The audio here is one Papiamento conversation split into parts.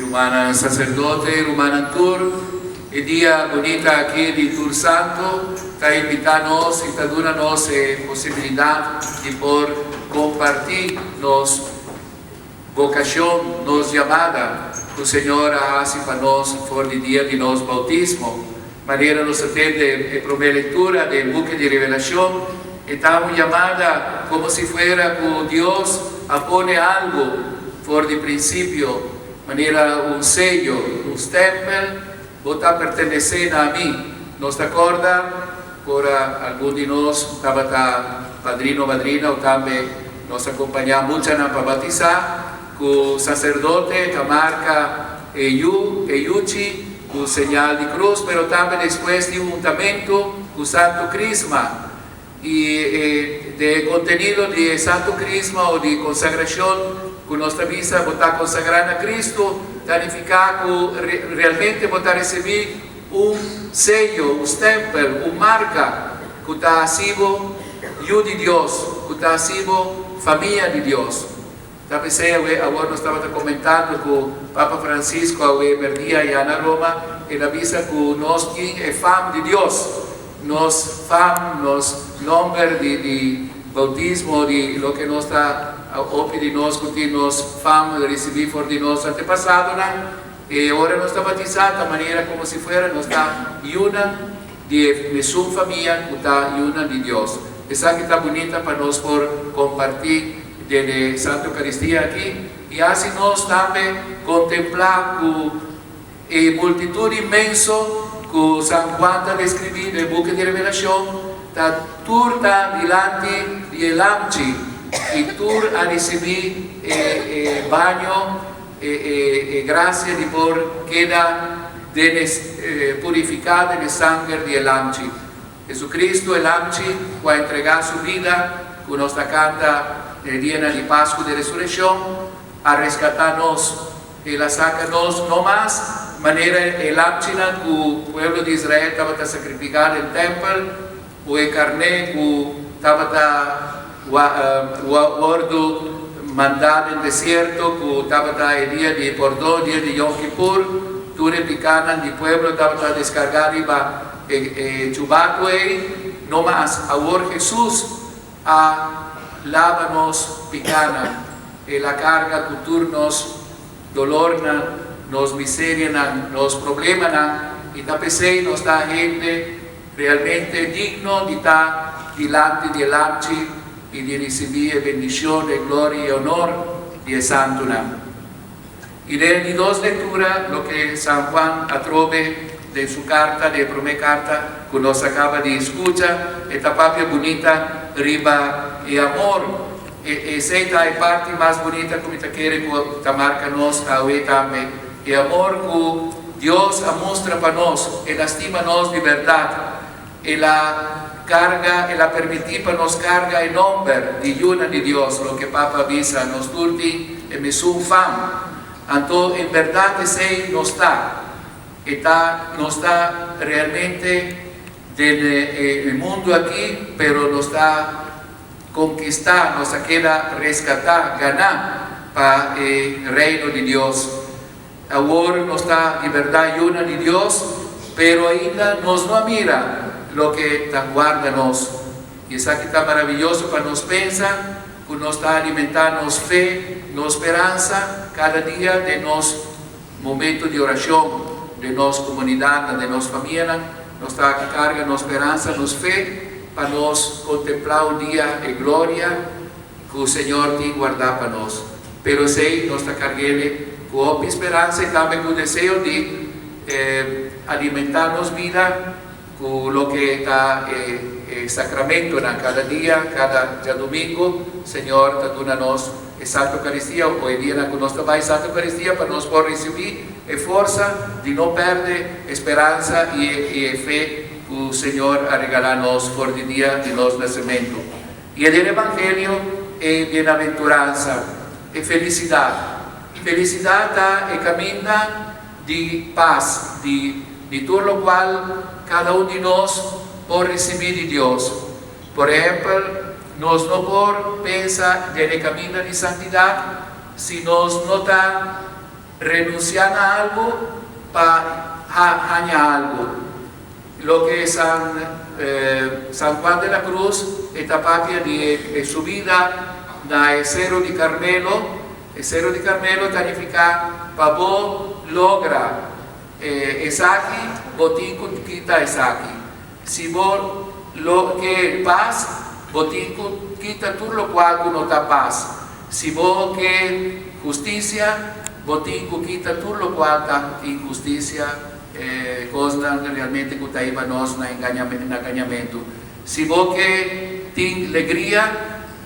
Rumannan sacerdote, rumannan tur, e dia bunita aki di Tur Santo ta invita nos y ta duna nos e posibilidad di por comparti nos vocacion, nos yamada cu Señor a haci pa nos for di dia di nos bautismo. Manera nos a tende e prome lectura den buki di Revelacion, e ta un yamada como si fuera cu Dios a pone algo for di principio, manera un seyo, un stempel, Bo ta pertenece na mi. Nos ta corda ora algun di nos tabata padrino o madrina o tambe nos a compaña muchanan pa batisa, cu sacerdote ta marca e yu, e yuchi cu señal di cruz, pero tambe despues di un huntamento cu Santo Crisma. Y e de e contenido di e Santo Crisma o di consagracion cu nos ta bisa bo ta consagra na Cristo, ta nifica cu realmente bo ta ricibi un seyo, un stempel, un marca cu ta haci bo yu di Dios, cu ta haci bo famia di Dios. Ta p'esei awe awor nos tabata comentando cu Papa Francisco awe merdia ya na Roma, el a bisa cu nos tin e fam di Dios, nos fam, nos nomber di di bautismo, di loke nos ta hopi di nos cu tin nos fam ricibi for di nos antepasadonan, e ora nos ta batisa ta manera como si fuera nos ta yunan di e mesun famia cu ta yunan di Dios. Esaki ta bunita pa nos por comparti den e Santa Eucaristia aki i hasi nos tambe kontemplá ku e multitut inmenso ku San Juan ta deskribí den e buki di Revelashon ta tur ta dilanti di e Lamchi i tur a risibí e baño, e grasia di por keda den e purifiká den e sanger di e Lamchi. Jesucristo, e Lamchi cu a entrega su bida, cu nos ta canta den e dianan di Pascu di Resureccion, a rescata nos. El a saca nos no mas manera e lamchinan cu pueblo di Israel tabata sacrifica den tempel, o e carné cu tabata wordo manda den desierto, cu tabata e dia di pordon, dia di Yom Kippur, tur e picanan di pueblo tabata descarga riba E chubatu ei no mas. Awor Hesus a laba nos pikánan. El a karga ku tur nos dolornan, nos miserianan, nos problemanan, i ta p'esei nos ta hende realmente digno di ta dilanti di e Lamchi i di risibí e bendishon, e gloria i e onor di e santunan. I den di dos lectura, loke San Juan a trobe den su carta, den e prome carta cu nos a caba di scucha, e ta papia bunita riba e amor. E esey ta e parti mas bunita cu mi ta kere cu ta marca nos awe tambe. E amor cu Dios a mustra pa nos, El a stima nos di berdad. El a carga, El a permiti pa nos carga e nomber di Yunan di Dios, loke Papa a bisa, nos tur tin e mesun fam. Anto en berdad esey nos ta. E ta, nos ta realmente den e mundo aki, pero nos ta conquista, nos a keda rescata, gana pa e Reino di Dios. Awor nos ta di berdad yunan di Dios, pero ainda nos no a mira loke ta guarda nos. I esaki ta maraviyoso pa nos pensa cu nos ta alimenta nos fe, nos speransa cada dia den nos momento di oracion, den nos comunidadnan, den nos famianan. Nos ta carga nos speransa, nos fe, pa nos contempla un dia e gloria Ku Señor tin guardá pa nos. Pero esei nos ta karg'Ele ku hopi speransa i tambe ku deseo di alimentá nos bida ku loke ta e sakramentonan. Kada dia, kada djadumingu, Señor ta duna nos e Santa Eukaristia o e dianan ku nos ta bai Santa Eukaristia pa nos por risibí e forsa di no pèrdè e speransa i e fe ku Señor a regalá nos for di dia di nos nasementu. I e den Evangelio e bienaventuransa, e felisidat. Felisidat ta e kaminda di pas, di di tur lokual kada un di nos por risibí di Dios. Por ehèmpel, nos no por pensa den e kaminda di santidat si nos no ta. Renunsiá na algu pa haña algu. Loke San San Juan de la Cruz e ta papia di e subida na e Sero di Carmelo, e Sero di Carmelo ta nifiká pa bo logra esaki bo tin ku kita esaki. Si bo lo ke pas, bo tin ku kita tur lokual ku no ta pas. Si bo ke hustisia, bo tin ku kita tur lokual ta inhustisia, e kosnan realmente ku ta hiba nos na engañamentu. Si bo ke tin legria,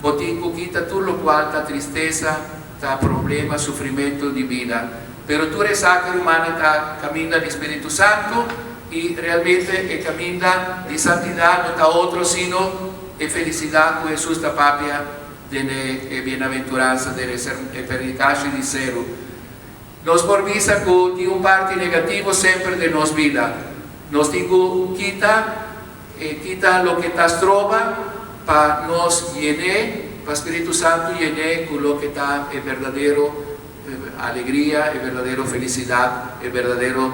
bo tin ku kita tur lokual ta tristesa, ta problema, sufrimentu di bida. Pero tur esaki, rumannan, ta kaminda di Spiritu Santu, i realmente e kaminda di santidat no ta otro sino e felisidat ku Hesus ta papia den e bienaventuransa den e predikashi di seru. Nos por bisa ku tin un parti negativo semper den nos bida. Nos tin ku kita e kita loke ta stroba pa nos yené, pa Spiritu Santu yené ku loke ta e berdadero alegria, e berdadero felisidat, e berdadero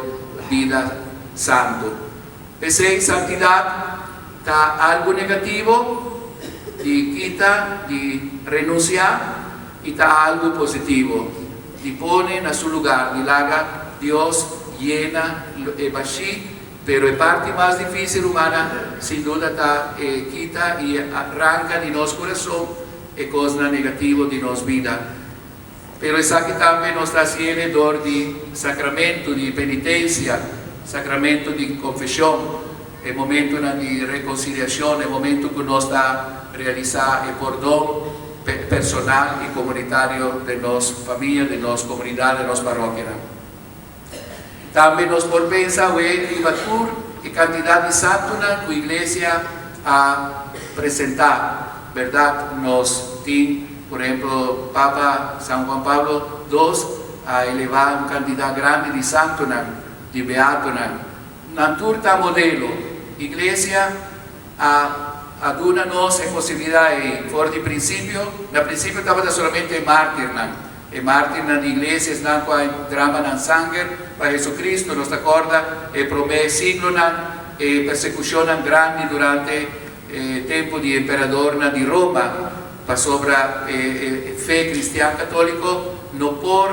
bida santu. P'esei santidat ta algu negativo di kita, di renunsiá, i ta algu positivo di pone na su lugar, di laga Dios yena e bashí. Pero e parti mas difísil, rumana, sin duda ta e kita i ranka di nos kurason e kosnan negativo di nos bida. Pero esaki tambe nos ta hasiele dor di sacramento di penitencia, sacramento di confesion, e momentonan di reconciliacion, e momento cu nos ta realisa e pordon personal y comunitario den nos famia, den nos comunidad, den nos parokianan. Tambe nos por pensa awe riba tur e cantidad di santonan cu Iglesia a presenta, berdad? Nos tin, por ehemplo, Papa San Juan Pablo dos a eleva un cantidad grandi di santonan, di beatonan. Nan tur ta modelo. Iglesia a duna nos e posibilidad ey for di principio. Na principio tabata solamente e martirnan. E mártirnan di iglesia, esnan ku a drama nan sanger pa Hesucristo. Nos ta kòrda e promé siglonan, e persekushonnan grandi durante e tempu di emperadornan di Roma, pasobra e fe kristian katóliko no por,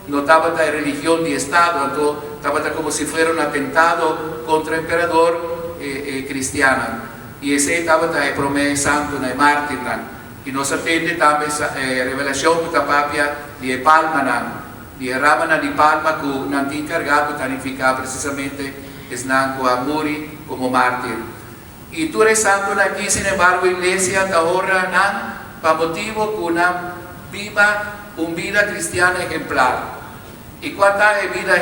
no tabata e religion di estado, anto tabata komo si fuera un atentado kontra emperador e kristiannan. I esei tabata e promé santunan, e mártirnan. I nos a tende tambe e revelashon ku ta papia di e palmanan, di e ramanan di palma ku nan tin kargá ku ta nifiká presisamente esnan ku a muri komo mártir. I tur e santunan akí, sinembargo, iglesia ta honra nan pa motibu ku nan biba un bida kristian ehemplar. I kua ta e bida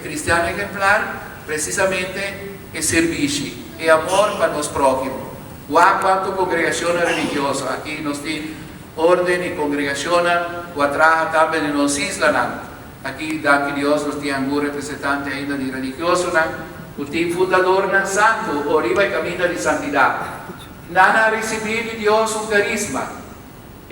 kristian ehemplar? Presisamente e sirbishi, e amor pa nos próhimo. Wak kuantu kongregashonnan religioso aki nos tin, orden i kongregashonnan ku a traha tambe den nos islanan. Aki, danki Dios, nos tin algun representante ainda di religiosonan ku tin fundadornan santu o riba e kaminda di santidat. Nan a risibí di Dios un karisma,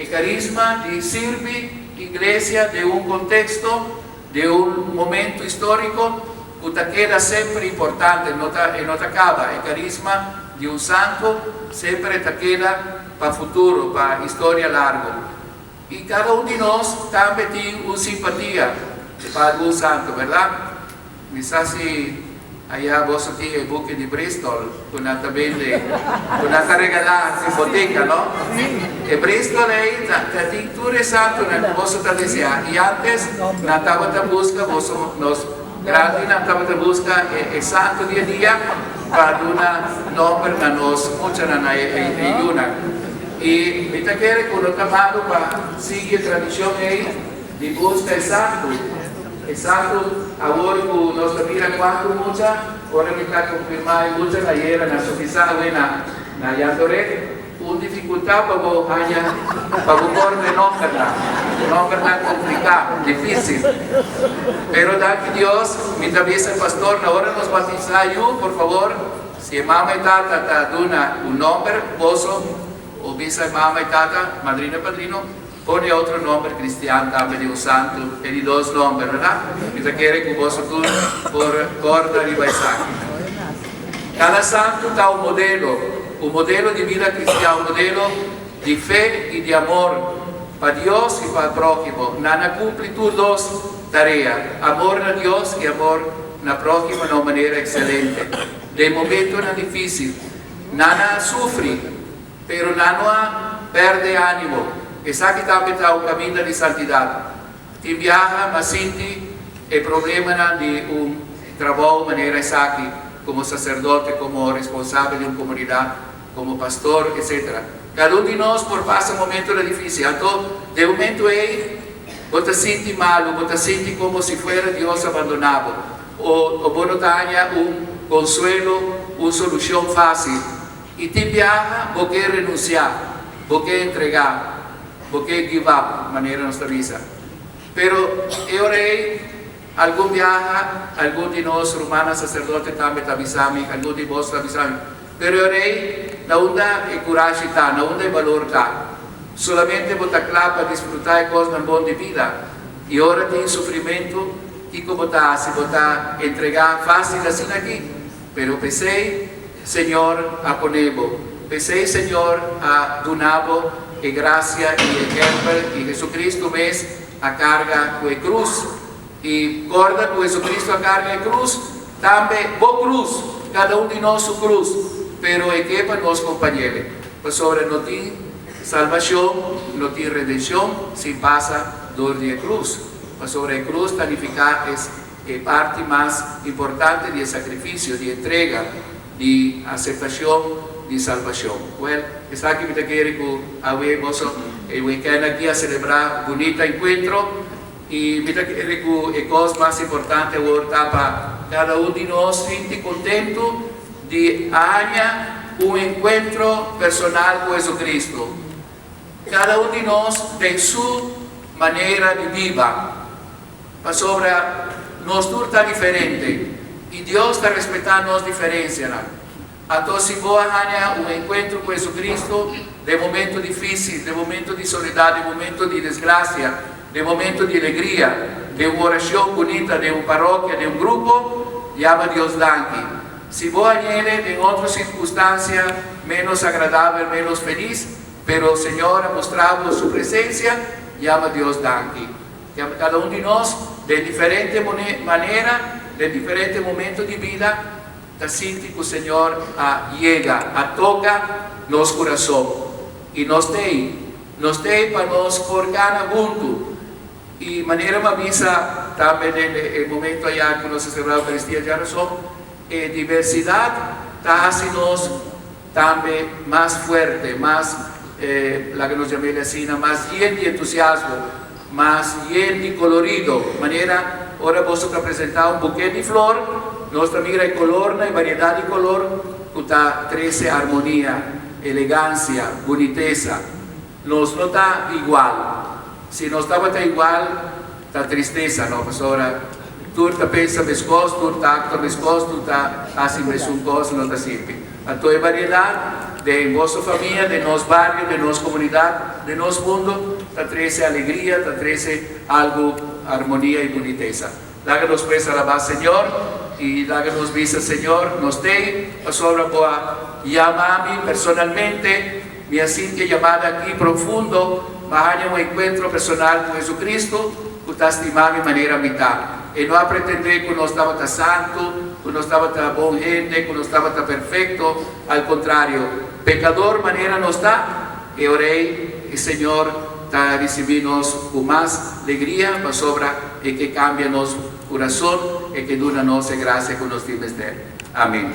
e karisma di sirbi iglesia den un konteksto, den un momentu históriko ku ta keda semper importante, no ta, e no ta kaba. E karisma di un santu semper e ta keda pa futuro, pa historia largu. I kada un di nos tambe tin un simpatia pa algun santu, bèrdat? Mi sa si aya boso tin e buki di Bristol ku nan ta bende, ku nan ta regalá den botika, no? E Bristol ei ta tin tur e santunan ku boso ta deseá. I antes nan tabata buska boso, nos grandinan tabata buska e santu di e dia pa duna nòmber na nos muchanan, na e yunan. I mi ta kere ku no ta malu pa sigui e tradishon ei di buska e santu. E santu awor ku nos ta mira kuantu mucha, ora mi ta konfirmá e mucha na yera na sofisá awe na na Yandoré, un difikultat pa bo haña pa bo kòrda e nòmbernan. Nòmbernan kompliká, difísil. Pero danki Dios, mi ta bisa e pastor na ora nos batisá yu, por fabor, si e mama i tata ta duna un nòmber, boso o bisa e mama i tata, madrina i padrino, Pone otro nomber cristian tambe di un santo, e di dos nomber, verdad? Mi ta kere cu boso tur por corda riba esaki. Cada santo ta un modelo, un modelo di bida cristian, un modelo di fe y di amor pa Dios y pa prohimo. Nan a cumpli tur dos tarea, amor na Dios y amor na prohimo na un manera excelente. Den momentonan dificil, nan a sufri, pero nan no a perde animo. Esaki tambe ta un caminda di santidad. Tin biaha m'a sinti e problemanan di un trabou manera esaki, como sacerdote, como responsabel di un comunidad, como pastor, etc. Cada un di nos por pasa momentonan dificil. Anto, den momento ei, bo ta sinti malo, bo ta sinti como si fuera Dios a bandona bo, o bo no ta haña un consuelo, un solucion facil. I tin biaha bo ke renunsiá, bo ke entregá, bo ke give up, manera nos ta bisa. Pero e ora ei, algun biaha, algun di nos rumannan saserdote tambe ta bisa mi, algun di boso ta bisa mi, pero e ora ei, na unda e kurashi ta? Na unda e balor ta? Solamente bo ta kla pa disfrutá e kosnan bon di bida. I ora tin sufrimentu, kiko bo ta hasi? Bo ta entregá fásil asina aki? Pero p'esei Señor a pone bo. P'esei Señor a duna bo e gracia i e ehempel i Jesucristo mes a carga cu e cruz. I corda cu Jesucristo a carga e cruz, tambe bo cruz, cada un di nos su cruz, pero e ke pa nos compañele, pasobra no tin salbacion, no tin redencion sin pasa door di e cruz, pasobra e cruz ta nifica es. E parti mas importante di e sakrifisio, di entrega, di aseptashon di salbashon. Wèl, esaki mi ta kere ku awe boso e wikènt aki a selebrá bunita enkuentro i mi ta kere ku e kos mas importante awor ta pa kada un di nos sinti kontentu di a haña un enkuentro personal ku Jesucristo. Kada un di nos den su manera di biba. Pasobra nos tur ta diferente i Dios ta respetá nos diferensianan. Anto si bo a haña un enkuentro ku Jesucristo den momento difísil, den momento di soledat, den momento di desgrasia, den momento di alegria, den un orashon bunita, den un parokia, den un grupo, yama Dios danki. Si bo hañ'Ele den otro sirkunstansia ménos agradabel, ménos felis, pero Señor a mustra bo Su presensia, yama Dios danki. Kada un di nos, den diferente manera, den diferente momento di bida, ta sinti ku Señor a yega, a toka nos kurason. I nos t'ei. Nos t'ei pa nos por gana huntu. I manera mi a bisa tambe den e momento ayá ku nos a selebrá Eukaristia djarason, e diversidat ta hasi nos tambe mas fuerte, mas, laga nos yam'el asina, mas yen di entusiasmo, mas yen di kolorido. Manera ora boso ta presentá un buket di flor, nos ta mira e kolornan, e variedat di kolor ku ta trese armonia, elegansia, bunitesa. Nos no ta igual. Si nos tabata igual, ta tristesa, no? Pasobra tur ta pensa meskos, tur ta aktua meskos, tur ta hasi mesun kos, no ta sirbi. Anto e variedat den boso famia, den nos bario, den nos komunidat, den nos mundo ta trese alegria, ta trese algu armonia i bunitesa. Laga nos pues alabá Señor i laga nos bisa, Señor, nos t'ei pasobra Bo a yama mi personalmente, mi a sinti e yamada aki profundo pa haña un enkuentro personal ku Jesucristo ku ta stima mi manera mi ta. E no a pretendé ku nos tabata santu, ku nos tabata bon hende, ku nos tabata perfekto, al kontrario, pekador manera nos ta, e ora ei e Señor ta risibí nos ku mas legria pasobra E ke kambia nos kurason, E ke duna nos e grasia ku nos tin mester. Amen.